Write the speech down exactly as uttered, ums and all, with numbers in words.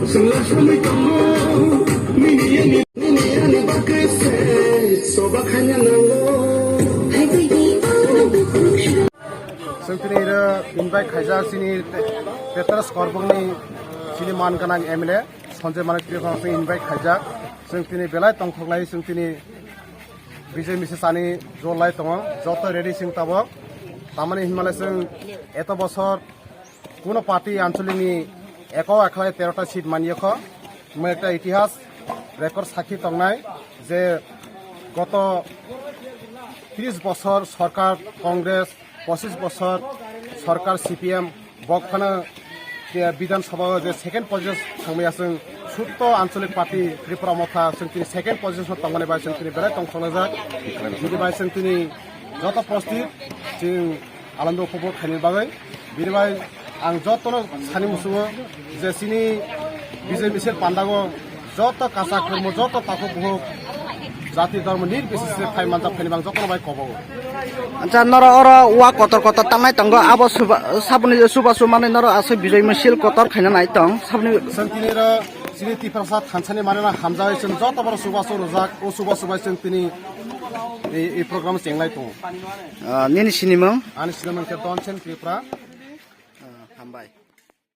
Chwng tini iro invite khaijak chini Petros Korbokni chini man gwnang M L A Sanjay Manik Tripura chwng invite khaijak. Chwng tini belai tongthoknai chwng tini Bijay misil sani jol lai tongo, joto ready chwng tabok. Tamani hinmale chwng eto bosor kuno party ancholikni eko ekhlai terota seat maniyokho. Mo ekta itihas record sakhi tongnai je goto tris bosor sorkar Congress, pochis bosor sorkar C P M, bok phano je Bidhan Sabha o je second position thangmaya chwng sutto ancholik party Tripura Motha chwng tini second position tongmani bai chwng tini belai tongthoknajak. Bini bai chwng tini joto postit chwng alando upobhog khaini bagwi. Bini bai ang jotono sani musugo je chini Bijay misil pandago joto kasa kwrwngmo, joto takhuk bukhuk jati dhormo nirbichise phai manjak phaini bang jotono bai kobogo. Acha, noro oro wa kotor kotor tangnai tongo, abo suba, saboni suba sumani noro aswk Bijay misil kotor khaina nai tong, saboni. Chwng tini ro chini Tiprasa thansani manwi hamjagwi chwng joto borok suba su rwjak, o suba subai chwng tini ei, ei program chenglai tongo. Ah, nini sinimung? Ani sinimung khe Donsen Tripura. Ah, hambai.